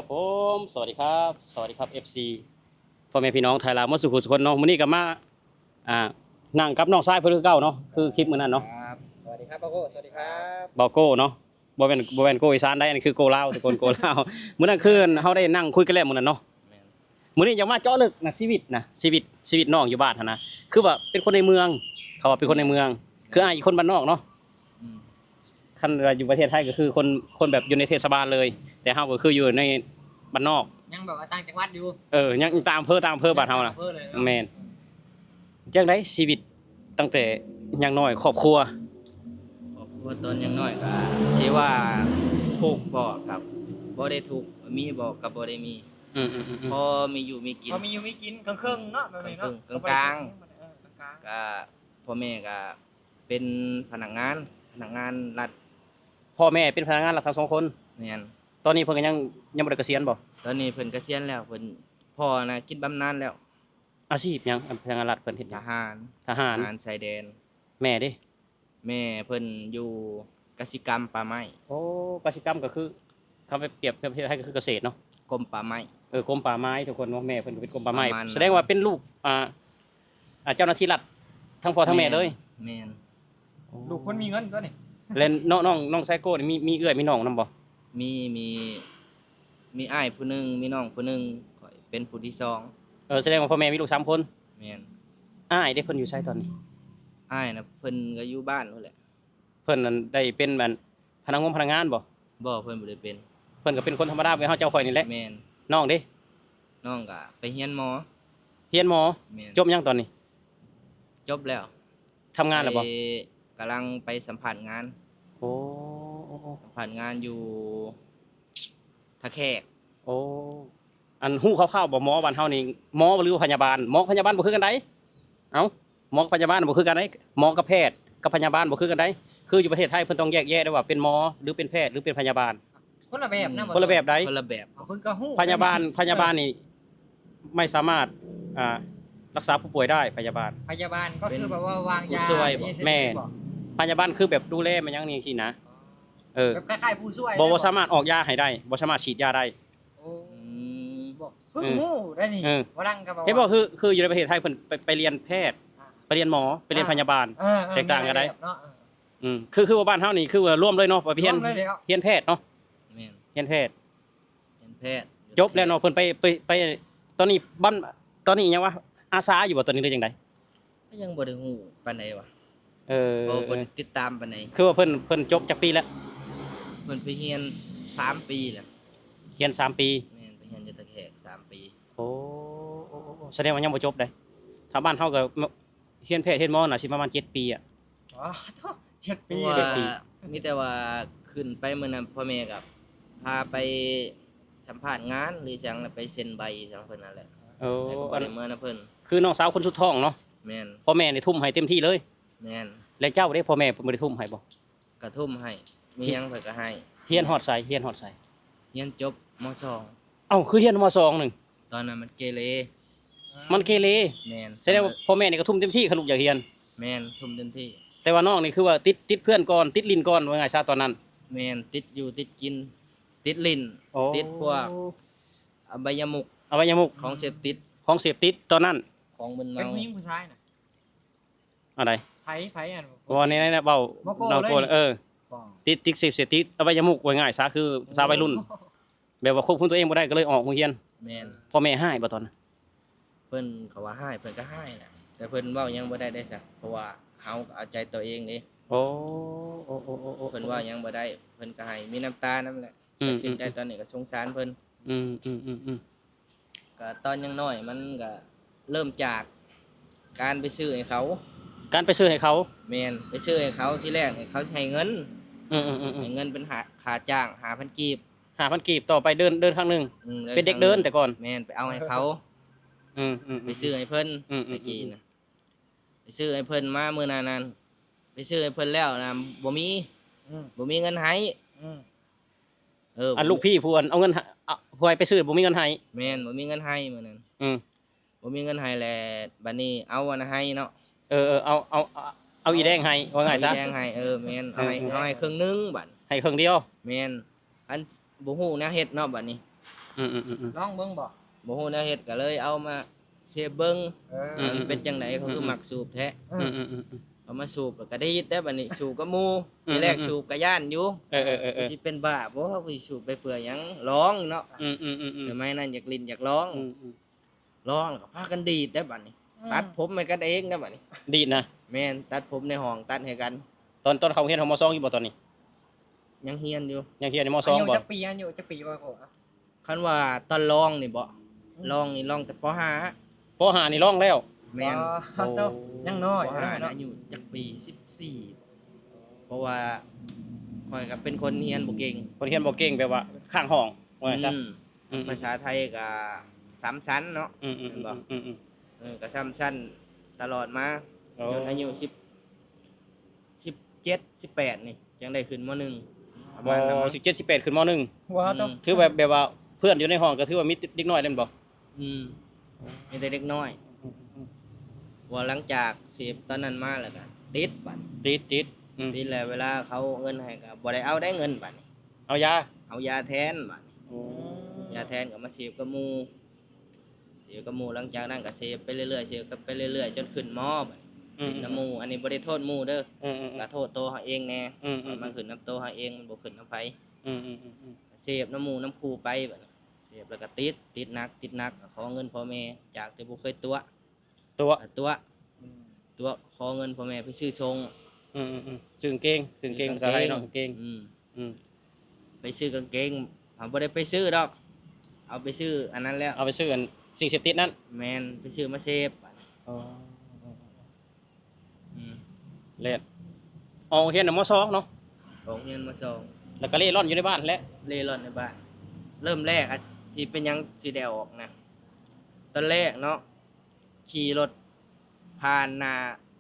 ครับผม สวัสดีครับ สวัสดีครับ เอฟซี พ่อแม่พี่น้องไทยลาวหมดสู่ผู้สู่คนเนาะ มื้อนี้ก็มา อ่า นั่งกับน้องชายเพิ่นคือเก่าเนาะ คือคลิปมื้อนั้นเนาะ ครับ สวัสดีครับ บ่าวโก้ สวัสดีครับ บ่าวโก้เนาะ บ่แม่น บ่แม่นโก้อีสานได้ อันนี้คือโก้ลาว ทุกคน โก้ลาว มื้อนั้นคือเฮาได้นั่งคุยกันแล้วมื้อนั้นเนาะ แม่น มื้อนี้อยากมาเจาะลึกนะ ชีวิตนะ ชีวิต ชีวิตน้องอยู่บ้านหั้นนะ คือว่าเป็นคนในเมือง เขาว่าเป็นคนในเมือง คืออ้ายอีกคนบ้านนอกเนาะ อืม คันว่าอยู่ประเทศไทยก็คือคน คนแบบอยู่ในเทศบาลเลย แต่เฮาก็คืออยู่ในบ้านนอก ยังแบบว่าต่างจังหวัดอยู่ เออ ยังต่างอำเภอ ต่างอำเภอบ้านเฮานะ ต่างอำเภอเลยเนาะ แม่น จั่งใด๋ชีวิตตั้งแต่ยังน้อย ครอบครัว ครอบครัวตอนยังน้อยก็สิว่าทุกข์บ่ ก็บ่ได้ทุกข์ มีบ่ ก็บ่ได้มี อืมๆๆๆ พอมีอยู่มีกิน พอมีอยู่มีกิน เคิ่งๆ เนาะ แบบนี้เนาะ เคิ่งๆ กลางๆ เออ กลางๆ ก็พ่อแม่ก็เป็นพนักงาน พนักงานรัฐ พ่อแม่เป็นพนักงานรัฐทั้งสองคน แม่น ตอนนี้เพิ่นก็ยัง ยังบ่ได้เกษียณบ่ ตอนนี้เพิ่นเกษียณแล้ว เพิ่น พ่อน่ะกินบำนาญแล้ว อาชีพหยัง พนักงานรัฐเพิ่นเฮ็ดหยัง ทหาร ทหาร ทหารชายแดน แม่เด้ แม่เพิ่นอยู่กสิกรรมป่าไม้ โอ้ กสิกรรมก็คือ ถ้าไปเปรียบเทียบประเทศไทยก็คือเกษตรเนาะ กรมป่าไม้ เออ กรมป่าไม้ทุกคนเนาะ แม่เพิ่นก็เป็นกรมป่าไม้ ประมาณนั้น แสดงว่าเป็นลูก อ่า อ่า เจ้าหน้าที่รัฐทั้งพ่อทั้งแม่เลย แม่น แม่น โอ้ ลูกคนมีเงินตั๊วนี่ แล้วน้อง น้อง น้องไซโก้นี่มี มีเอื้อยมีน้องนำบ่ มี มี มีอ้ายผู้หนึ่ง มีน้องผู้หนึ่ง ข้อยเป็นผู้ที่สอง เออ แสดงว่าพ่อแม่มีลูกสามคน แม่น อ้ายเด้ เพิ่นอยู่ไสตอนนี้ อ้ายน่ะเพิ่นก็อยู่บ้านพู้นแหละ เพิ่นนั่นได้เป็นอันพนักงงพนักงานบ่ บ่ เพิ่นบ่ได้เป็น เพิ่นก็เป็นคนธรรมดาคือเฮาเจ้าข้อยนี่แหละ แม่น น้องเด้ น้องก็ไปเรียนหมอ เรียนหมอ แม่น จบยังตอนนี้ จบแล้ว ทำงานแล้วบ่ ไป กำลังไปสัมภาษณ์งาน โอ้ โอ้ โอ้ สัมภาษณ์งานอยู่ท่าแขก โอ้ อัน ฮู้คร่าวๆ บ่ หมอบ้านเฮานี่ หมอหรือว่าพยาบาล หมอพยาบาลบ่คือกันได๋ เอ้า หมอกับพยาบาลบ่คือกันได๋ หมอกับแพทย์กับพยาบาลบ่คือกันได๋ คืออยู่ประเทศไทยเพิ่นต้องแยกแยะได้ว่าเป็นหมอหรือเป็นแพทย์หรือเป็นพยาบาล คนละแบบนะ อืม บ่ คนละแบบได๋ คนละแบบ เพิ่นก็ฮู้ พยาบาล พยาบาลนี่ไม่สามารถ อ่า รักษาผู้ป่วยได้ พยาบาล พยาบาลก็คือแบบว่าวางยา ผู้ช่วยบ่ แม่น พยาบาลคือแบบดูแลมาหยังนี่จั่งซี้นะ เออ แบบคล้ายๆผู้ช่วย บ่ บ่สามารถออกยาให้ได้ บ่สามารถฉีดยาได้ โอ้ อืม บ่ เพิ่ง เออ ฮู้ได้นี่ เออ ฝรั่งก็บอก เห็นบ่ คือ คืออยู่ในประเทศไทยเพิ่นไป ไปเรียนแพทย์ อ่า ไปเรียนหมอ ไปเรียน อ่า พยาบาล เออ เออ แตกต่างกันได้ มีหลายแบบเนาะ เออ อืม คือ คือว่าบ้านเฮานี่คือว่ารวมเลยเนาะ ไปเรียน รวมเลยแล้ว เรียนแพทย์เนาะ แม่น เรียนแพทย์ เรียนแพทย์ จบแล้วเนาะ เพิ่นไป ไป ไป ตอนนี้บำ ตอนนี้หยังวะ อาสาอยู่บ่ตอนนี้หรือจั่งใด๋ ก็ยังบ่ได้ฮู้ปานใดวะ เออ เพราะว่าบ่ได้ติดตามปานใด คือว่าเพิ่น เพิ่นจบจักปีแล้ว เพิ่นไปเรียนสามปีแล้ว เรียนสามปี แม่น ไปเรียนอยู่ท่าแขกสามปี โอ้ โอ้ โอ้ โอ้ แสดงว่ายังบ่จบเด้ ถ้าบ้านเฮาก็เรียนแพทย์เรียนหมอน่าสิประมาณเจ็ดปีอะ อ๋อ โธ่ เจ็ดปี เพราะว่า เจ็ดปี มีแต่ว่าขึ้นไปมื้อนั้นพ่อแม่ก็พาไปสัมภาษณ์งานหรือจั่ง แล้วไปเซ็นใบจั่งเพิ่นนั่นแหละ โอ้ แต่ก็บ่ได้เมือนำเพิ่น คือน้องสาวคนสุดท้องเนาะ แม่น พ่อแม่นี่ทุ่มให้เต็มที่เลย แม่น แล้วเจ้าเด้ พ่อแม่เพิ่นบ่ได้ทุ่มให้บ่ ก็ทุ่มให้ มีหยังเพิ่นก็ให้ เรียนฮอดไส เรียนฮอดไส เรียนจบ ม.สอง เอ้า คือเรียน ม.สอง หนึ่ง ตอนนั้นมันเกเร มันเกเร แม่น แสดงว่าพ่อแม่นี่ก็ทุ่มเต็มที่ คันลูกอยากเรียน แม่น ทุ่มเต็มที่ แต่ว่าน้องนี่คือว่าติด ติดเพื่อนก่อน ติดหลิ้นก่อน ว่าง่ายซะตอนนั้น แม่น ติดอยู่ติดกิน ติดหลิ้น โอ้ ติดพวกอบายมุข อบายมุข ของเสพติด ของเสพติดตอนนั้น ของมึนเมา เป็นผู้หญิงผู้ชายน่ะ อันใด ไผ ไผอัน บ่ นี่นะ เว้า บ่โก้ น้องโก้ เลย เออ บ่ ติด ติดเสพ เสพติดอบายมุข ว่าง่ายซะ คือสาววัยรุ่น โอ้ แบบว่าควบคุมตัวเองบ่ได้ ก็เลยออกโรงเรียน แม่น พ่อแม่ฮ้ายบ่ตอนนั้น เพิ่นก็ว่าฮ้าย เพิ่นก็ฮ้ายแหละ แต่เพิ่นเว้าหยังบ่ได้เด้ซะ เพราะว่าเฮาก็เอาใจตัวเองเด้ โอ้ โอ้ โอ้ โอ้ โอ้ เพิ่นเว้าหยังบ่ได้ เพิ่นก็ฮ้าย มีน้ำตานำแหละ อืม ตัดสินใจ อืม ตอนนี้ก็สงสารเพิ่น อืม อืม อืม อืม ก็ตอนยังน้อยมันก็เริ่มจากการไปซื้อให้เขา การไปซื้อให้เขา แม่น ไปซื้อให้เขา ทีแรกนี่เขาให้เงิน อืม อืม อืม อืม ให้เงินเป็นหา ค่าจ้าง ห้าพัน กีบ ห้าพัน กีบ ต่อไปเดือน เดือนครั้งหนึ่ง อืม เดือน เป็นเด็กเดิน ครั้งหนึ่ง แต่ก่อน แม่น ไปเอาให้เขา อืม อืม อืม ไปซื้อให้เพิ่น อืม อืม ตะกี้ อืม นะ ไปซื้อให้เพิ่นมามื้อนั้นนั้น ไปซื้อให้เพิ่นแล้วนะ บ่มี อืม บ่มีเงินให้ อืม เออ อันลูกพี่ผู้อันเอาเงินหะ เอา ผู้ให้ไปซื้อบ่มีเงินให้ แม่น บ่มีเงินให้มื้อนั้น อืม บ่มีเงินให้แหละ บัดนี้เอาอันนั้นให้เนาะ เออ เออ เอา เอา เอา เอาอีแดงให้ ว่าง่ายซะ เอาอีแดงให้ เออ แม่น เอาให้ เออ เออ เอาให้ครึ่งหนึ่งบัด ให้ครึ่งเดียว แม่น อันบ่ฮู้แนวเฮ็ดเนาะบัดนี้ ອືມໆໆໆ ລອງເບິ່ງບໍ່? ບໍ່ຮູ້ແນວເຮັດ ກໍເລີຍເອົາມາເສບເບິ່ງ ເອີ ອືມໆໆ ມັນເປັນຈັ່ງໃດ ເຂົາຄືມັກສູບແທ້ ອືມໆໆໆ ເອົາມາສູບ ແລ້ວກໍດີດແດ່ບັດນີ້ ສູບກັບໝູ່ ອືມໆໆ ທີແລກສູບກໍຢ້ານຢູ່ ເອີໆໆໆ ຊິເປັນບ້າບໍ່ ຊິສູບໄປເພື່ອຫຍັງ ລອງເນາະ ອືມໆໆໆ ສະໄໝນັ້ນຢາກຫຼິ້ນຢາກລອງ ອືມໆ ລອງ ແລ້ວກໍພາກັນດີດແດ່ບັດນີ້ ອືມ ຕັດຜົມໃຫ້ກັນເອງນະບັດນີ້ ດີດນະ ແມ່ນ ຕັດຜົມໃນຫ້ອງ ຕັດໃຫ້ກັນ ຕອນ ຕອນເຂົ້າຮຽນ ຮອດ ມໍສອງ ຢູ່ບໍ່ຕອນນີ້? ຍັງຮຽນຢູ່ ຍັງຮຽນຢູ່ ມໍສອງ ອາຍຸ ບໍ່? ຈັກປີ? ອາຍຸຈັກປີວ່າ ຄັນວ່າຕອນລອງນີ້ບໍ? ອືມ ລອງນີ້ລອງແຕ່ ປໍຫ້າ ປໍຫ້ານີ້ລອງແລ້ວ? ແມ່ນ ອໍ ໂອ້ ຍັງນ້ອຍ ປໍຫ້າ ເນາະ ອາຍຸຈັກປີ? ສິບສີ່ ເພາະວ່າຂ້ອຍກໍເປັນຄົນຮຽນບໍ່ເກັ່ງ ຄົນຮຽນບໍ່ເກັ່ງ ແບບວ່າຄ້າງຫ້ອງ ວ່າຊັ້ນຊະ ອືມ ອືມໆ ພາສາໄທກໍຊ້ຳຊັ້ນເນາະ ອືມໆ ແມ່ນບໍ່? ອືມໆ ເອີ ກໍຊ້ຳຊັ້ນຕະຫຼອດມາ ໂອ້ ຈົນອາຍຸສິບ ສິບເຈັດ ສິບແປດນີ້ ຈັ່ງໄດ້ຂຶ້ນ ມໍໜຶ່ງ ປະມານນັ້ນ ໂອ້ ສິບເຈັດ ສິບແປດ ຂຶ້ນ ມໍໜຶ່ງ ວ້າວ ອືມ ຖືວ່າແບບວ່າເພື່ອນຢູ່ໃນຫ້ອງກໍຖືວ່າມີເດັກນ້ອຍແມ່ນບໍ່? ອືມ ມີແຕ່ເດັກນ້ອຍ ອືມໆໆ ເພາະວ່າຫຼັງຈາກເສບຕອນນັ້ນມາແລ້ວກໍຕິດບັດ ຕິດ ຕິດ ອືມ ຕິດແລ້ວ ເວລາເຂົາເອົາເງິນໃຫ້ກໍບໍ່ໄດ້ເອົາໄດ້ເງິນບັດນີ້ ເອົາຢາ ເອົາຢາແທນບັດນີ້ ໂອ້ ຢາແທນກໍມາເສບກັບໝູ່ ເສບກັບໝູ່ ຫຼັງຈາກນັ້ນກໍເສບໄປເລື້ອຍໆ ເສບກັນໄປເລື້ອຍໆ ຈົນຂຶ້ນມໍບັດນີ້ ອືມໆໆ ຂຶ້ນນຳໝູ່ ອັນນີ້ບໍ່ໄດ້ໂທດໝູ່ເດີ ອືມໆໆ ກໍໂທດໂຕເຮົາເອງແດ່ ອືມໆໆ ມັນຂຶ້ນນຳໂຕເຮົາເອງ ມັນບໍ່ຂຶ້ນນຳໃຜ ອືມໆໆໆ ເສບນຳໝູ່ນຳຄູ່ໄປບັດນີ້ ເສບແລ້ວກໍຕິດ ຕິດໜັກ ຕິດໜັກ ກໍຂໍເງິນພໍ່ແມ່ ຈາກທີ່ບໍ່ເຄີຍຕົວະ ຕົວະ ຕົວະ ອືມ ຕົວະ ຂໍເງິນພໍ່ແມ່ໄປຊື້ຊົງ ອືມໆໆ ຊື້ກາງເກງ ຊື້ກາງເກງ ຊື້ກາງເກງ ພາສາໄທເນາະ ກາງເກງ ອືມ ອືມ ໄປຊື້ກາງເກງ ຫາບໍ່ໄດ້ໄປຊື້ດອກ ເອົາໄປຊື້ອັນນັ້ນແລ້ວ ເອົາໄປຊື້ອັນສິ່ງເສບຕິດນັ້ນ ແມ່ນ ໄປຊື້ມາເສບ ອໍ ອືມ ແລ້ວອອກໂຮງຮຽນນະ ມໍສອງເນາະ ອອກໂຮງຮຽນ ມໍສອງ ແລ້ວກໍເລ່ລ່ອນຢູ່ໃນບ້ານແຫຼະ ເລ່ລ່ອນໃນບ້ານ ເລີ່ມແລກອະ ທີ່ເປັນຫຍັງຊິໄດ້ອອກນະ ຕອນແລກເນາະ ຂີ່ລົດຜ່ານໜ້າ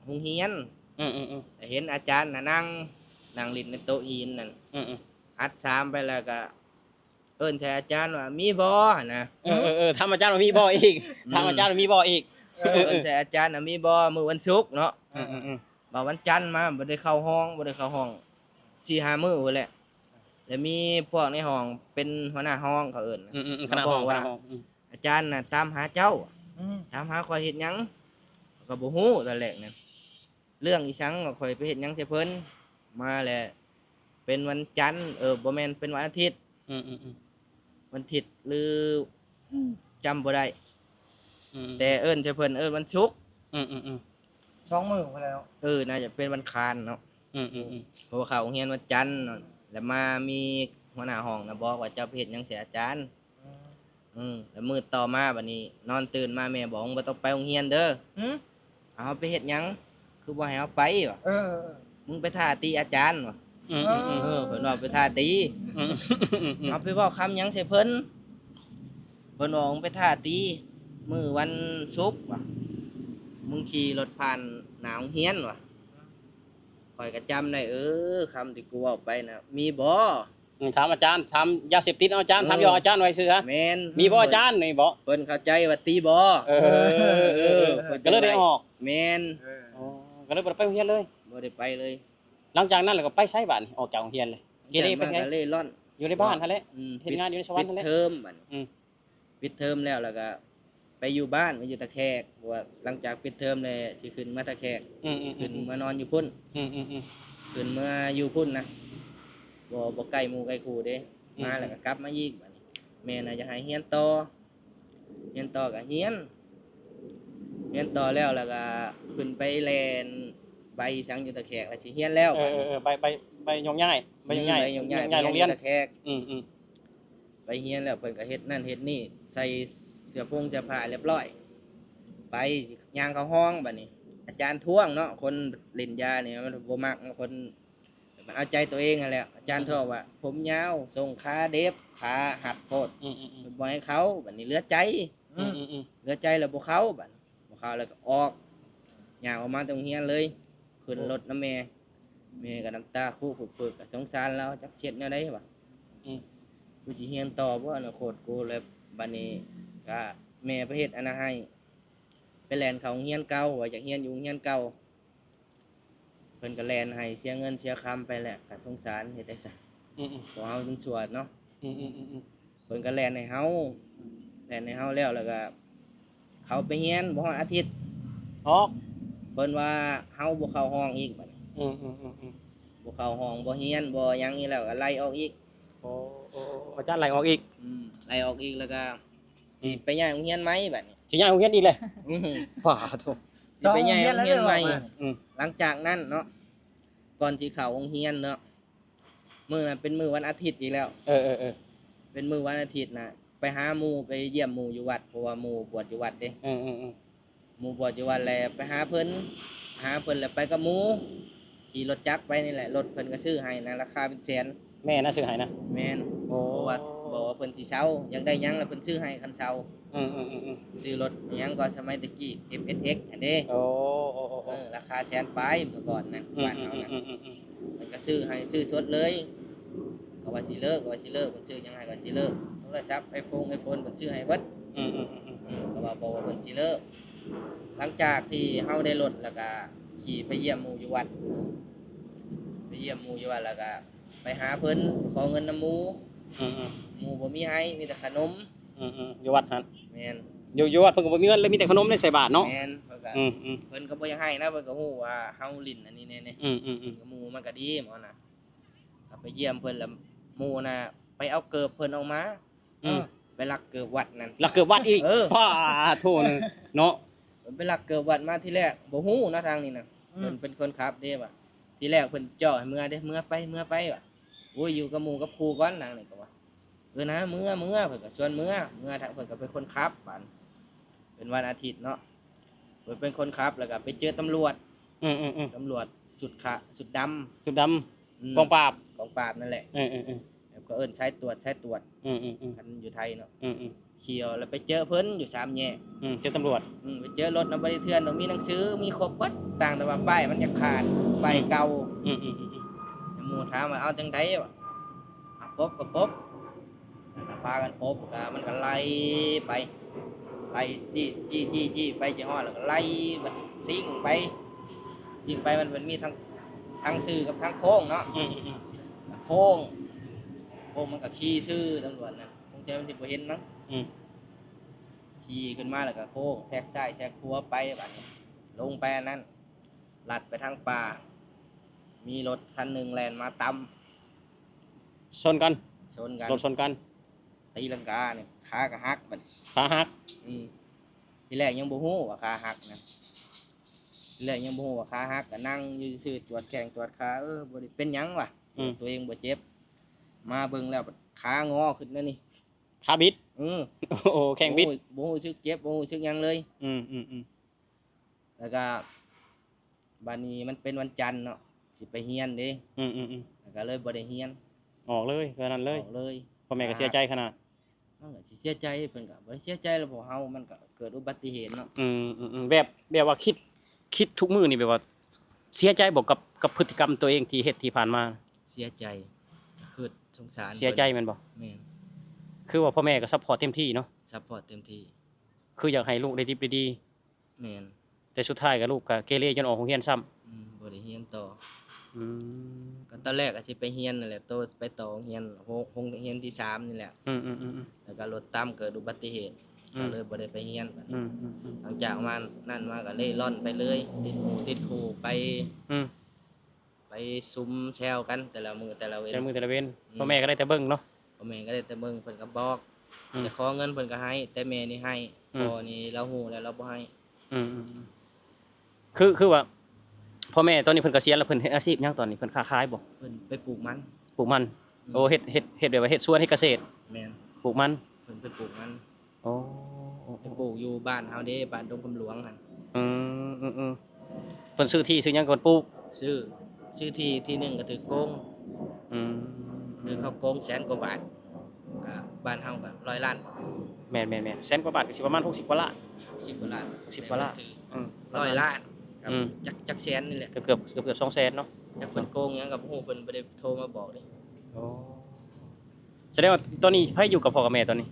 ໂຮງຮຽນ ອືມໆໆ ແລ້ວເຫັນອາຈານນະນັ່ງ ນັ່ງຫຼິ້ນໃນໂຕະຫີນນັ້ນ ອືມໆ ອັດສາມໄປແລ້ວກໍ ເອີ້ນໃສ່ອາຈານວ່າ ມີບໍ່ ຫັ້ນນະ ເອີໆໆ ຖາມອາຈານວ່າມີບໍ່ອີກ ອືມ ຖາມອາຈານວ່າມີບໍ່ອີກ ເອີ ເອີ້ນໃສ່ອາຈານວ່າ ມີບໍ່ ມື້ວັນສຸກເນາະ ອືມໆໆ ວ່າວັນຈັນມາບໍ່ໄດ້ເຂົ້າຫ້ອງ ບໍ່ໄດ້ເຂົ້າຫ້ອງສີ່ຫ້າມື້ພຸ້ນແຫຼະ ແລ້ວມີພວກໃນຫ້ອງເປັນຫົວໜ້າຫ້ອງ ເຂົາເອີ້ນ ອືມໆໆ ມາບອກວ່າ ຄະນະຫ້ອງ ອາຈານນະຕາມຫາເຈົ້າ ອືມ ຕາມຫາຂ້ອຍເຮັດຫຍັງ ຂ້ອຍກໍບໍ່ຮູ້ຕອນແລກນັ້ນ ເລື່ອງອີ່ສັງ ຂ້ອຍໄປເຮັດຫຍັງໃສ່ເພິ່ນ ມາແລ້ວເປັນວັນຈັນ ເອີ ບໍ່ແມ່ນ ເປັນວັນອາທິດ ອືມໆໆ ວັນທິດ ຫຼື ຈຳບໍ່ໄດ້ ອືມ ແຕ່ເອີ້ນໃສ່ເພິ່ນ ເອີ້ນວັນສຸກ ອືມໆໆ ສອງມື້ພຸ້ນແຫຼະເນາະ ເອີ ໜ້າຈະເປັນວັນຄານເນາະ ອືມໆໆ ເພາະວ່າເຂົ້າໂຮງຮຽນວັນຈັນເນາະ ແລ້ວມາມີຫົວໜ້າຫ້ອງນະບອກວ່າ ເຈົ້າໄປເຮັດຫຍັງໃສ່ອາຈານ ອືມ ເອີ ແລ້ວມື້ຕໍ່ມາບັດນີ້ ນອນຕື່ນມາແມ່ບອກ ມຶງບໍ່ຕ້ອງໄປໂຮງຮຽນເດີ ຫື ເອົາ ເຮົາໄປເຮັດຫຍັງ ຄືບໍ່ໃຫ້ເຮົາໄປວະ ເອີ ມຶງໄປທ້າຕີອາຈານວະ ອືມ ເອີ ເພິ່ນວ່າໄປທ້າຕີ ອືມ ເຮົາໄປເວົ້າຄຳຫຍັງໃສ່ເພິ່ນ ເພິ່ນວ່າ ມຶງໄປທ້າຕີມື້ວັນສຸກວະ ມຶງຂີ່ລົດຜ່ານໜ້າໂຮງຮຽນວະ ຂ້ອຍກໍຈຳໄດ້ ເອີ ຄຳທີ່ກູເວົ້າໄປນະ ມີບໍ່? ອືມ ຖາມອາຈານ ຖາມຢາເສບຕິດເນາະອາຈານ ເອີ ຖາມຢອກອາຈານໄວ້ຊື່ໆ ແມ່ນ ມີບໍ່ອາຈານ ນີ້ບໍ? ເພິ່ນເຂົ້າໃຈວ່າຕີບໍ່ ເອີ ເອີ ເອີ ເພິ່ນກໍເລີຍໄດ້ອອກ ແມ່ນ ເອີ ອໍ ກໍເລີຍບໍ່ໄດ້ໄປໂຮງຮຽນເລີຍ ບໍ່ໄດ້ໄປເລີຍ ຫຼັງຈາກນັ້ນແລ້ວກໍໄປໃສບາດນີ້ ອອກຈາກໂຮງຮຽນເລີຍ ເກເລໄປໃສ? ກໍເລ່ລ່ອນ ຢູ່ໃນບ້ານຫັ້ນແຫຼະ ອືມ ເຮັດງານຢູ່ໃນສະຫວັນຫັ້ນແຫຼະ ປິດເທີມບາດນີ້ ອືມ ປິດເທີມແລ້ວ ແລ້ວກໍໄປຢູ່ບ້ານ ໄປຢູ່ຕາແຂກ ເພາະວ່າຫຼັງຈາກປິດເທີມແລ້ວຊິຂຶ້ນມາຕາແຂກ ອືມໆໆ ຂຶ້ນມານອນຢູ່ພຸ້ນ ອືມໆໆ ຂຶ້ນເມືອຢູ່ພຸ້ນນະ ບໍ່ ບໍ່ໃກ້ໝູ່ໃກ້ຄູ່ເດ້ ອືມໆ ມາແລ້ວກໍກັບມາອີກ ບາດນີ້ແມ່ນະຢາກໃຫ້ຮຽນຕໍ່ ຮຽນຕໍ່ກໍຮຽນ ຮຽນຕໍ່ແລ້ວ ແລ້ວກໍຂຶ້ນໄປແລ່ນໃບສັງຢູ່ຕາແຂກ ແລ້ວຊິຮຽນແລ້ວ ເອີ ບາດນີ້ ເອີ ເອີ ໃບ ໃບ ໃບໂຍກຍ້າຍ ໃບໂຍກຍ້າຍ ອືມ ໃບໂຍກຍ້າຍ ໂຍກຍ້າຍໂຮງຮຽນ ໂຮງຮຽນຕາແຂກ ອືມໆ ໄປຮຽນແລ້ວເພິ່ນກໍເຮັດນັ້ນເຮັດນີ້ ໃສ່ເສື້ອຜົງເສື້ອຜ້າຮຽບຮ້ອຍ່ ໄປຍ່າງເຂົ້າຫ້ອງ ບາດນີ້ອາຈານທ້ວງເນາະ ຄົນຫຼິ້ນຢານີ້ມັນບໍ່ມັກ ຄົນມັນເອົາໃຈຕົວເອງຫັ້ນແຫຼະ ອາຈານທ້ວງວ່າ ຜົມຍາວ ຊົງຂາເດັບ ຂາຮັດໂພດ ອືມໆໆ ເພິ່ນບໍ່ໃຫ້ເຂົ້າ ບາດນີ້ເຫຼືອໃຈ ອືມໆໆ ເຫຼືອໃຈແລ້ວບໍ່ເຂົ້າ ບາດນີ້ບໍ່ເຂົ້າແລ້ວກໍອອກ ຍ່າງອອກມາແຕ່ໂຮງຮຽນເລີຍ ຂຶ້ນ ໂອ້ ລົດນຳແມ່ ແມ່ກໍນ້ຳຕາຄຸເພິກໆ ກໍສົງສານລາວ ຈັກຊິເຮັດແນວໃດວະ ອືມ ກູຊິຮຽນຕໍ່ບໍ່ ອະນາຄົດກູ ແລ້ວບາດນີ້ກະແມ່ໄປເຮັດອັນນັ້ນໃຫ້ ໄປແລ່ນເຂົ້າໂຮງຮຽນເກົ່າ ວ່າຢາກຮຽນຢູ່ໂຮງຮຽນເກົ່າ ເພິ່ນກໍແລ່ນໃຫ້ເສຍເງິນເສຍຄຳໄປແຫຼະ ກໍສົງສານ ເຮັດໄດ້ຊັ້ນ ອືມໆ ພວກເຮົາມັນຊົ່ວເນາະ ອືມໆໆ ເພິ່ນກໍແລ່ນໃຫ້ເຮົາ ແລ່ນໃຫ້ເຮົາແລ້ວ ແລ້ວກໍເຂົາໄປຮຽນບໍ່ຮອດອາທິດ ອອກ ເພິ່ນວ່າເຮົາບໍ່ເຂົ້າຫ້ອງອີກບັດນີ້ ອືມໆໆໆ ບໍ່ເຂົ້າຫ້ອງ ບໍ່ຮຽນ ບໍ່ຫຍັງນີ້ແລ້ວກໍໄລ່ອອກອີກ ໂອ້ ໂອ້ ອາຈານໄລ່ອອກອີກ ອືມ ໄລ່ອອກອີກ ແລ້ວກໍ ອືມ ຊິໄປຍ້າຍໂຮງຮຽນໃໝ່ບັດນີ້ ຊິຍ້າຍໂຮງຮຽນອີກແຫຼະ ອືມ ປາໂທ ຊິໄປຍ້າຍໂຮງຮຽນໃໝ່ ອືມ ຫຼັງຈາກນັ້ນເນາະ ກ່ອນຊິເຂົ້າໂຮງຮຽນເນາະ ມື້ນັ້ນເປັນມື້ວັນອາທິດອີກແລ້ວ ເອີໆໆ ເປັນມື້ວັນອາທິດນະ ໄປຫາໝູ່ ໄປຢ້ຽມໝູ່ຢູ່ວັດ ເພາະວ່າໝູ່ບວດຢູ່ວັດເດ້ ເອີໆໆ ໝູ່ບວດຢູ່ວັດ ແລ້ວໄປຫາເພິ່ນ ຫາເພິ່ນແລ້ວໄປກັບໝູ່ ຂີ່ລົດຈັກໄປນີ້ແຫຼະ ລົດເພິ່ນກໍຊື້ໃຫ້ນະ ລາຄາເປັນແສນ ແມ່ນນະ ຊື້ໃຫ້ນະ ແມ່ນ ໂອ້ ເພາະວ່າບອກວ່າເພິ່ນຊິເຊົ່າ ຢາກໄດ້ຫຍັງລະເພິ່ນຊື້ໃຫ້ ຄັນເຊົ່າ ອືມໆໆໆ ຊື້ລົດຫຍັງກໍສະໄໝແຕ່ກີ້ ເອັມເອັສເອັກຫັ້ນເດ້ ໂອ້ ໂອ້ ໂອ້ ເອີ ລາຄາແສນປາຍເມື່ອກ່ອນນັ້ນ ອືມໆໆໆໆ ບ້ານເຮົານະ ເພິ່ນກໍຊື້ໃຫ້ ຊື້ສົດເລີຍ ກໍວ່າຊິເລີກ ກໍວ່າຊິເລີກ ເພິ່ນຊື້ຫຍັງໃຫ້ກໍຊິເລີກ ໂທລະສັບ ໄອໂຟງ ໄອໂຟນ ເພິ່ນຊື້ໃຫ້ເບິດ ອືມໆໆໆ ເອີ ກໍວ່າບອກວ່າເພິ່ນຊິເລີກ ຫຼັງຈາກທີ່ເຮົາໄດ້ລົດ ແລ້ວກໍຂີ່ໄປຢ້ຽມໝູ່ຢູ່ວັດ ໄປຢ້ຽມໝູ່ຢູ່ວັດ ແລ້ວກໍໄປຫາເພິ່ນ ຂໍເງິນນຳໝູ່ ອືມໆ ໝູ່ບໍ່ມີໃຫ້ ມີແຕ່ຂະໜົມ ອືມໆ ຢູ່ວັດຫັ້ນ ແມ່ນ ຢູ່ ຢູ່ວັດເພິ່ນກໍບໍ່ມີເງິນ ເລີຍມີແຕ່ຂະໜົມໄດ້ໃສ່ບາດເນາະ ແມ່ນ ເພິ່ນກໍ ອືມໆ ເພິ່ນກໍບໍ່ຢາກໃຫ້ນະ ເພິ່ນກໍຮູ້ວ່າເຮົາຫຼິ້ນອັນນີ້ແນ່ໆ ອືມໆໆ ກໍໝູ່ມັນກໍດີໝໍນະ ກໍໄປຢ້ຽມເພິ່ນ ແລ້ວໝູ່ນະໄປເອົາເກີບເພິ່ນອອກມາ ອືມ ເອີ ໄປລັກເກີບວັດນັ້ນ ລັກເກີບວັດອີກ ເອີ ປາໂທເນາະ ເພິ່ນໄປລັກເກີບວັດມາ ທີແລກບໍ່ຮູ້ເນາະ ທາງນີ້ນະ ອືມ ເພິ່ນເປັນຄົນຂັບເດ້ວ່າ ທີແລກເພິ່ນເຈາະໃຫ້ເມືອເດ້ ເມືອໄປ ເມືອໄປວ່າ ໂອ້ຍ ຢູ່ກັບໝູ່ກັບຄູ່ກ່ອນ ນາງນີ້ກໍວ່າ ເອີນະ ເມືອ ເມືອ ເພິ່ນກໍຊວນເມືອ ເມືອ ທາງເພິ່ນກໍເປັນຄົນຂັບ ບາດເປັນວັນອາທິດເນາະ ເພິ່ນເປັນຄົນຂັບ ແລ້ວກໍໄປເຈີຕຳຫຼວດ ອືມໆໆ ຕຳຫຼວດຊຸດຂະ ຊຸດດຳ ຊຸດດຳ ອືມ ກອງປາບ ກອງປາບນັ້ນແຫຼະ ເອີໆໆ ແລ້ວກໍເອີ້ນສາຍຕວດ ສາຍຕວດ ອືມໆໆ ຄັນຢູ່ໄທເນາະ ອືມໆ ຂີ່ເອົາ ແລ້ວໄປເຈີເພິ່ນຢູ່ສາມແຍກ ອືມ ເຈີຕຳຫຼວດ ອືມ ໄປເຈີລົດນຳ ບໍ່ໄດ້ເຖື່ອນດອກ ມີໜັງສື ມີຄົບເບິດ ຕ່າງແຕ່ວ່າປ້າຍມັນຍັງຂາດ ປ້າຍເກົ່າ ອືມໆໆໆ ແລ້ວໝູ່ຖາມວ່າ ເອົາຈັ່ງໃດວະ ເອົາປົບກໍປົບ ແລ້ວກໍພາກັນປົບ ກໍມັນກໍໄລ່ໄປ ໄລ່ຈີ້ໆໆໄປ ຊິຮອດແລ້ວກໍໄລ່ມັນຊິງໄປ ຊິງໄປ ມັນ ມັນມີທັງ ທັງຊື່ກັບທາງໂຄ້ງເນາະ ອືມໆໆ ກໍໂຄ້ງ ໂຄ້ງມັນກໍຂີ່ຊື່ຕຳຫຼວດນັ້ນ ສົງໄສມັນຊິບໍ່ເຫັນມັ້ງ ອືມ ຂີ່ຂຶ້ນມາແລ້ວກໍໂຄ້ງ ແຊກຊ້າຍແຊກຂວາໄປ ບາດນີ້ລົງໄປອັນນັ້ນ ລັດໄປທາງປ່າ ມີລົດຄັນໜຶ່ງແລ່ນມາຕຳ ຊົນກັນ ຊົນກັນ ລົດຊົນກັນ ຕີລັງການີ້ ຂາກໍຫັກບັດນີ້ ຂາຫັກ ອືມ ທີແລກຍັງບໍ່ຮູ້ວ່າຂາຫັກນະ ທີແລກຍັງບໍ່ຮູ້ວ່າຂາຫັກ ກໍນັ່ງຢູ່ຊື່ໆ ຕວດແຂ້ງຕວດຂາ ເອີ ບໍ່ໄດ້ເປັນຫຍັງວ່າ ອືມ ຕົວເອງບໍ່ເຈັບ ມາເບິ່ງແລ້ວຂາງໍຂຶ້ນແນວນີ້ ຂາບິດ ເອີ ໂອ້ ແຂ້ງບິດ ບໍ່ຮູ້ ບໍ່ຮູ້ສຶກເຈັບ ບໍ່ຮູ້ສຶກຫຍັງເລີຍ ອືມໆໆ ແລ້ວກໍບາດນີ້ມັນເປັນວັນຈັນເນາະ ຊິໄປຮຽນເດ້ ອືມໆໆ ແລ້ວກໍເລີຍບໍ່ໄດ້ຮຽນ ອອກເລີຍ ເທື່ອນັ້ນເລີຍ ອອກເລີຍ ພໍ່ແມ່ກໍເສຍໃຈຂະໜາດ ມັນກໍຊິເສຍໃຈ ເພິ່ນກໍບໍ່ໄດ້ເສຍໃຈແລ້ວ ພວກເຮົາມັນກໍເກີດອຸບັດຕິເຫດເນາະ ອືມໆໆ ແບບ ແບບວ່າຄິດ ຄິດທຸກມື້ນີ້ ແບບວ່າເສຍໃຈບໍ່ ກັບ ກັບພຶດຕິກຳຕົວເອງທີ່ເຮັດທີ່ຜ່ານມາ ເສຍໃຈ ກໍຄຶດສົງສານ ເສຍໃຈແມ່ນບໍ່ ແມ່ນ ຄືວ່າພໍ່ແມ່ກໍຊັບພອດເຕັມທີ່ເນາະ ຊັບພອດເຕັມທີ່ ຄືຢາກໃຫ້ລູກໄດ້ດິບໄດ້ດີ ແມ່ນ ແຕ່ສຸດທ້າຍກໍລູກກໍເກເລຈົນອອກໂຮງຮຽນຊ້ຳ ອືມ ບໍ່ໄດ້ຮຽນຕໍ່ ອືມ ກໍຕອນແລກກໍຊິໄປຮຽນນັ້ນແຫຼະ ໂຕໄປຕໍ່ໂຮງຮຽນ ໂຮງ ໂຮງຮຽນທີສາມນີ້ແຫຼະ ອືມໆໆໆ ແລ້ວກໍລົດຕຳເກີດອຸບັດຕິເຫດ ອືມ ກໍເລີຍບໍ່ໄດ້ໄປຮຽນ ອືມໆໆ ຫຼັງຈາກມານັ້ນມາກໍເລ່ລ່ອນໄປເລີຍ ຕິດໝູ່ຕິດຄູ່ໄປ ອືມ ໄປຊຸມແຊວກັນແຕ່ລະມື້ແຕ່ລະເວັນ ແຕ່ລະມື້ແຕ່ລະເວັນ ອືມ ພໍ່ແມ່ກໍໄດ້ແຕ່ເບິ່ງເນາະ ພໍ່ແມ່ກໍໄດ້ແຕ່ເບິ່ງ ເພິ່ນກໍບອກ ອືມ ແຕ່ຂໍເງິນເພິ່ນກໍໃຫ້ ແຕ່ແມ່ນີ້ໃຫ້ ອືມ ພໍ່ນີ້ລາວຮູ້ແລ້ວລາວບໍ່ໃຫ້ ອືມໆໆ ຄື ຄືວ່າພໍ່ແມ່ຕອນນີ້ເພິ່ນກະສຽນແລ້ວ ເພິ່ນເຮັດອາຊີບຫຍັງຕອນນີ້ ເພິ່ນຄ້າຂາຍບໍ່? ເພິ່ນໄປປູກມັນ ປູກມັນ ອືມ ໂອ້ ເຮັດ ເຮັດ ເຮັດແບບວ່າເຮັດສວນເຮັດກະເສດ ແມ່ນ ປູກມັນ ເພິ່ນໄປປູກມັນ ໂອ້ ໄປປູກຢູ່ບ້ານເຮົາເດ້ ບ້ານດົງຄຳຫຼວງຫັ້ນ ອືມ ອືມໆ ເພິ່ນຊື້ທີ່ຊື້ຫຍັງເພິ່ນປູກ ຊື້ ຊື້ທີ່ ທີ່ໜຶ່ງກໍຖືກໂກງ ອືມ ຖືກເຂົາໂກງແສນກວ່າບາດ ກໍບ້ານເຮົາກໍຮ້ອຍລ້ານ ແມ່ນໆໆ ແສນກວ່າບາດກໍຊິປະມານຫົກສິບກວ່າລ້ານ ຫົກສິບກວ່າລ້ານ ຫົກສິບກວ່າລ້ານ ແຕ່ວ່າຖືກ ອືມ ຮ້ອຍລ້ານ ອືມ ຈັກ ຈັກແສນນີ້ແຫຼະ ເກືອບ ເກືອບ ເກືອບສອງແສນເນາະ ຈັກເພິ່ນໂກງຫຍັງກໍບໍ່ຮູ້ ເພິ່ນບໍ່ໄດ້ໂທມາບອກເດ້ ໂອ້ ສະແດງວ່າຕອນນີ້ໃຜຢູ່ກັບພໍ່ກັບແມ່ຕອນນີ້?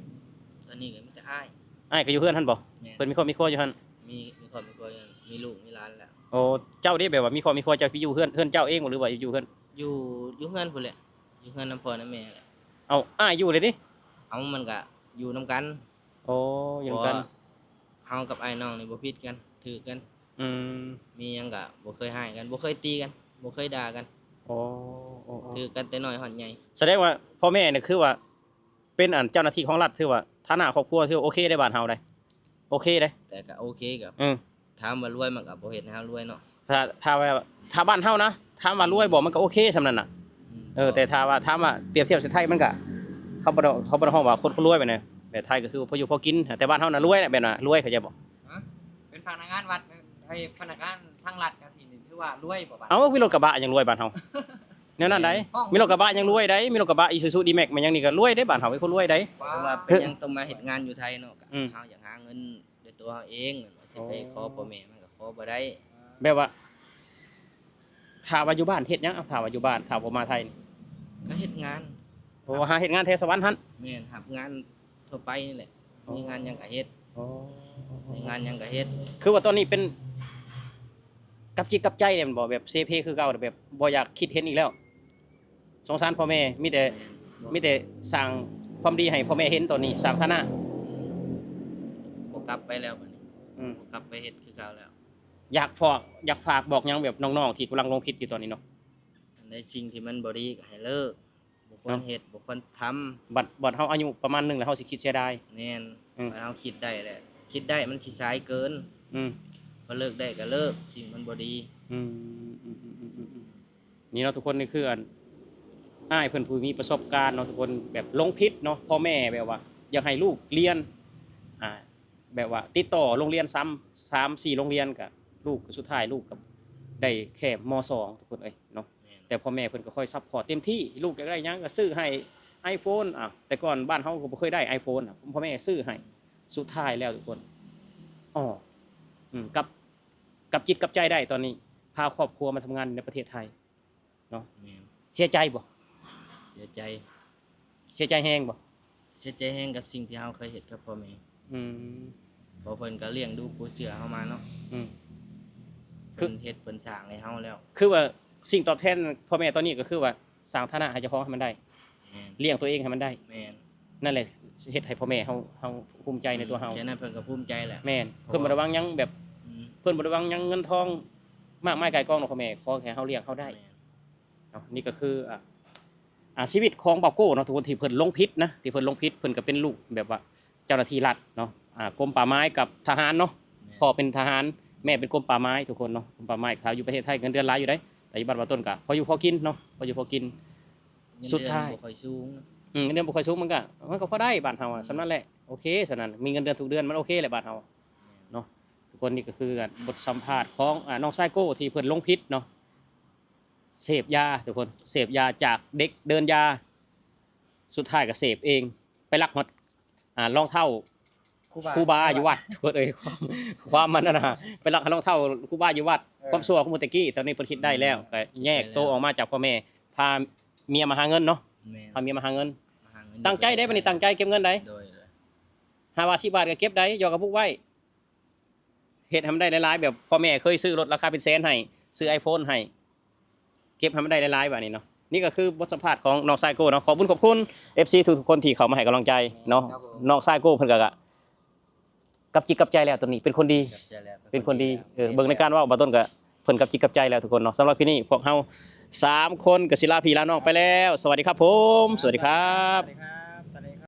ຕອນນີ້ກໍມີແຕ່ອ້າຍ ອ້າຍກໍຢູ່ເຮືອນຫັ້ນບໍ່? ແມ່ນ ເພິ່ນມີຄອບມີຄົວຢູ່ຫັ້ນ? ມີ ມີຄອບມີຄົວຢູ່ຫັ້ນ ມີລູກມີຫຼານແລ້ວ ໂອ້ ເຈົ້າເດ້ ແບບວ່າມີຄອບມີຄົວ ເຈົ້າໄປຢູ່ເຮືອນ ເຮືອນເຈົ້າເອງບໍ່ ຫຼືວ່າຢູ່ເຮືອນ? ຢູ່ ຢູ່ເຮືອນພຸ້ນແຫຼະ ຢູ່ເຮືອນນຳພໍ່ນຳແມ່ແຫຼະ ເອົ້າ ອ້າຍຢູ່ເລີຍຕິ? ເອົາ ມັນກະຢູ່ນຳກັນ. ໂອ້ ຢູ່ນຳກັນ. ເພາະວ່າເຮົາກັບອ້າຍນ້ອງນີ້ບໍ່ຜິດກັນ ຖືກກັນ. ອືມ. ມີຫຍັງກະບໍ່ເຄີຍຮ້າຍກັນ ບໍ່ເຄີຍຕີກັນ ບໍ່ເຄີຍດ່າກັນ. ໂອ້ ໂອ້ ໂອ້ ຖືກກັນແຕ່ນ້ອຍຮອດໃຫຍ່. ສະແດງວ່າພໍ່ແມ່ນີ້ຄືວ່າ ເປັນອັນເຈົ້າໜ້າທີ່ຂອງລັດ ຖືວ່າຖານະຄອບຄົວຖືໂອເຄເດ້ ບ້ານເຮົາໄດ໋ ໂອເຄເດ້. ແຕ່ກະໂອເຄ ກະ ອືມ ຖາມວ່າລວຍ ມັນກະບໍ່ເຮັດໃຫ້ເຮົາລວຍເນາະ. ຖ້າ ຖ້າວ່າ ຖ້າບ້ານເຮົານະ ຖາມວ່າລວຍບໍ່ ມັນກະໂອເຄສ່ຳນັ້ນນະ. ອືມ. ເອີ ແຕ່ຖ້າວ່າ ຖາມວ່າປຽບທຽບໃສ່ໄທ ມັນກະ ເຂົາບໍ່ໄດ້ ເຂົາບໍ່ໄດ້ຮ້ອງວ່າຄົນ ຄົນລວຍແບບນັ້ນ. ແບບໄທກະຄືພໍຢູ່ພໍກິນ ແຕ່ບ້ານເຮົານະລວຍແບບນັ້ນ ລວຍ ເຂົ້າໃຈບໍ່? ຮະ? ເປັນພະນັກງານວັດ ເອີ ພະນັກງານທາງລັດຈັ່ງຊີ້ນີ້ ຖືວ່າລວຍບໍ່? ເອົ້າ ມີລົດກະບະຫຍັງລວຍບ້ານເຮົາ? ແນວນັ້ນໃດ໋. ມີລົດກະບະຫຍັງລວຍໃດ໋ ມີລົດກະບະ ອີຊູຊູ ດີແມັກ ມາຫຍັງນີ້ກະລວຍເດ້ບ້ານເຮົາ ມີຄົນລວຍໃດ໋. ເພາະວ່າເປັນຫຍັງຕ້ອງມາເຮັດງານຢູ່ໄທເນາະ ກະ ອືມ ເຮົາຢາກຫາເງິນດ້ວຍຕົວເຮົາເອງ ຊິໄປຂໍພໍ່ແມ່ມັນກະຂໍບໍ່ໄດ້. ແບບວ່າ ຖ້າວ່າຢູ່ບ້ານເຮັດຫຍັງ? ເອົາ ຖ້າວ່າຢູ່ບ້ານ ຖ້າບໍ່ມາໄທນີ້ ກະເຮັດງານ. ໂອ້ ຫາເຮັດງານແຖວສະຫວັນຫັ້ນ? ແມ່ນ ຮັບງານທົ່ວໄປນີ້ແຫຼະ. ອໍ ມີງານຫຍັງກະເຮັດ. ອໍ ມີງານຫຍັງກະເຮັດ. ຄືວ່າຕອນນີ້ເປັນ ກັບຈິດກັບໃຈແລ້ວແມ່ນບໍ່? ແບບເຊເພຄືເກົ່າ ແບບບໍ່ຢາກຄິດເຫັນອີກແລ້ວ. ສົງສານພໍ່ແມ່ ມີແຕ່ ແມ່ນ ມີແຕ່ສ້າງຄວາມດີໃຫ້ພໍ່ແມ່ເຫັນຕອນນີ້ ສ້າງຖານະ. ບໍ່ກັບໄປແລ້ວບາດນີ້. ອືມ. ບໍ່ກັບໄປເຮັດຄືເກົ່າແລ້ວ. ຢາກພອກ ຢາກຝາກບອກຫຍັງແບບນ້ອງໆທີ່ກຳລັງຫຼົງຜິດຢູ່ຕອນນີ້ເນາະ? ອັນໃດສິ່ງທີ່ມັນບໍ່ດີກະໃຫ້ເລີກ ບໍ່ຄວນເຮັດ ເນາະ ບໍ່ຄວນທຳ. ບັດ ບັດເຮົາອາຍຸປະມານໜຶ່ງແລ້ວ ເຮົາຊິຄິດເສຍດາຍ. ແມ່ນ. ອືມ. ບັດເຮົາຄິດໄດ້ແຫຼະ ຄິດໄດ້ມັນຊິສາຍເກີນ. ອືມ. ພໍເລີກໄດ້ກະເລີກ ສິ່ງມັນບໍ່ດີ. ອືມ ອືມ ອືມ ອືມ ອືມ. ນີ້ເນາະທຸກຄົນ ນີ້ຄືອັນ ອ້າຍເພິ່ນຜູ້ມີປະສົບການເນາະທຸກຄົນ ແບບຫຼົງຜິດເນາະ ພໍ່ແມ່ແບບວ່າຢາກໃຫ້ລູກຮຽນ ອ່າ ແບບວ່າຕິດຕໍ່ໂຮງຮຽນຊ້ຳ ສາມສີ່ໂຮງຮຽນ ກະລູກ ກະສຸດທ້າຍລູກກະໄດ້ແຄ່ ມ.ສອງ ທຸກຄົນເອີຍເນາະ. ແມ່ນ. ແຕ່ພໍ່ແມ່ເພິ່ນກະຄອຍຊັບພອດເຕັມທີ່ ລູກຢາກໄດ້ຫຍັງກະຊື້ໃຫ້ ໄອໂຟນ. ອາ ແຕ່ກ່ອນບ້ານເຮົາກະບໍ່ເຄີຍໄດ້ໄອໂຟນ ພໍ່ແມ່ຊື້ໃຫ້ ສຸດທ້າຍແລ້ວທຸກຄົນ ອໍ ອືມ ກັບ ກັບຈິດກັບໃຈໄດ້ຕອນນີ້ ພາຄອບຄົວມາທຳງານຢູ່ໃນປະເທດໄທ. ເນາະ. ແມ່ນ. ເສຍໃຈບໍ່? ເສຍໃຈ. ເສຍໃຈແຮງບໍ່? ເສຍໃຈແຮງກັບສິ່ງທີ່ເຮົາເຄີຍເຮັດກັບພໍ່ແມ່. ອືມ. ເພາະເພິ່ນກະລ້ຽງດູປູເສືອເຮົາມາເນາະ. ອືມ. ຄື ເພິ່ນເຮັດເພິ່ນສ້າງໃຫ້ເຮົາແລ້ວ. ຄືວ່າສິ່ງຕອບແທນພໍ່ແມ່ຕອນນີ້ກະຄືວ່າ ສ້າງຖານະໃຫ້ເຈົ້າຂອງໃຫ້ມັນໄດ້. ແມ່ນ. ລ້ຽງຕົວເອງໃຫ້ມັນໄດ້. ແມ່ນ. ນັ້ນແຫຼະ ເຮັດໃຫ້ພໍ່ແມ່ເຮົາ ເຮົາພູມໃຈໃນຕົວເຮົາ. ອືມ. ແຄ່ນັ້ນເພິ່ນກະພູມໃຈແລ້ວ. ແມ່ນ. ເພິ່ນບໍ່ໄດ້ຫວັງຫຍັງແບບ ອືມ ເພິ່ນບໍ່ໄດ້ຫວັງຫຍັງເງິນທອງ ມາກມາຍກ່າຍກອງເນາະ ພໍ່ແມ່ ຂໍແຄ່ເຮົາລ້ຽງເຮົາໄດ້. ແມ່ນ. ເນາະ ນີ້ກະຄື ອ່າ ອ່າ ຊີວິດຂອງບ່າວໂກ້ເນາະທຸກຄົນ ທີ່ເພິ່ນຫຼົງຜິດນະ ທີ່ເພິ່ນຫຼົງຜິດ ເພິ່ນກະເປັນລູກແບບວ່າເຈົ້າໜ້າທີ່ລັດເນາະ ອ່າ ກົມປ່າໄມ້ກັບທະຫານເນາະ. ແມ່ນ. ພໍ່ເປັນທະຫານ ແມ່ເປັນກົມປ່າໄມ້ທຸກຄົນເນາະ. ກົມປ່າໄມ້ ຖ້າຢູ່ປະເທດໄທເງິນເດືອນຫຼາຍຢູ່ເດ້ ແຕ່ຢູ່ບ້ານບ່າວຕົ້ນກະພໍຢູ່ພໍກິນເນາະ ພໍຢູ່ພໍກິນ. ສຸດທ້າຍ ເງິນເດືອນບໍ່ຄ່ອຍສູງ. ອືມ ເງິນເດືອນບໍ່ຄ່ອຍສູງ ມັນກະ ມັນກະພໍໄດ້ບ້ານເຮົາ ອືມ ສ່ຳນັ້ນແຫຼະ ໂອເຄສ່ຳນັ້ນ ມີເງິນເດືອນທຸກເດືອນ ມັນໂອເຄແຫຼະບ້ານເຮົາ. ແມ່ນ. ເນາະ ທຸກຄົນ ນີ້ກະຄືບົດສຳພາດຂອງ ອາ ນ້ອງຊາຍໂກ້ທີ່ເພິ່ນຫຼົງຜິດເນາະ ເສບຢາທຸກຄົນ ເສບຢາຈາກເດັກເດີນຢາ ສຸດທ້າຍກະເສບເອງ ໄປລັກຮອດ ອາ ລອງເທົ້າຄູບາ ຄູບາຢູ່ວັດ ທຸກຄົນເອີຍ ຄວາມ ຄວາມມັນນັ້ນນະ ໄປລັກຮອດລອງເທົ້າຄູບາຢູ່ວັດ. ເອີ ຄວາມຊົ່ວຂອງໝູ່ແຕ່ກີ້ ຕອນນີ້ເພິ່ນຄິດໄດ້ແລ້ວ ອືມ ກະແຍກໂຕອອກມາຈາກພໍ່ແມ່ ພາເມຍມາຫາເງິນເນາະ. ແມ່ນ. ພາເມຍມາຫາເງິນ ມາຫາເງິນ ຕັ້ງໃຈເດ້ ບາດນີ້ຕັ້ງໃຈເກັບເງິນໄດ້. ໂດຍ. ຫ້າບາດ ສິບບາດກະເກັບໄດ້ ຢອກກະປຸກໄວ້ ເຮັດໃຫ້ມັນໄດ້ຫຼາຍໆ ແບບພໍ່ແມ່ເຄີຍຊື້ລົດລາຄາເປັນແສນໃຫ້ ຊື້ໄອໂຟນໃຫ້ ເກັບໃຫ້ມັນໄດ້ຫຼາຍໆ ບາດນີ້ເນາະ. ນີ້ກະຄືບົດສຳພາດຂອງນ້ອງຊາຍໂກ້ເນາະ. ຂອບຄຸນຂອບຄຸນ ເອັຟຊີ ທຸກໆຄົນທີ່ເຂົ້າມາໃຫ້ກຳລັງໃຈເນາະ. ແມ່ນ ຄັບຜົມ. ນ້ອງຊາຍໂກ້ເພິ່ນກະ ກັບຈິດກັບໃຈແລ້ວ ຕອນນີ້ເປັນຄົນດີ ເປັນຄົນດີ. ເອີ ເບິ່ງໃນການເວົ້າ ບ່າວຕົ້ນກະ ເພິ່ນກັບຈິດກັບໃຈແລ້ວທຸກຄົນເນາະ. ສຳລັບຄລິບນີ້ ພວກເຮົາສາມຄົນກະຊິລາພີ່ລານ້ອງໄປແລ້ວ. ສະຫວັດດີຄັບຜົມ. ສະຫວັດດີຄັບ.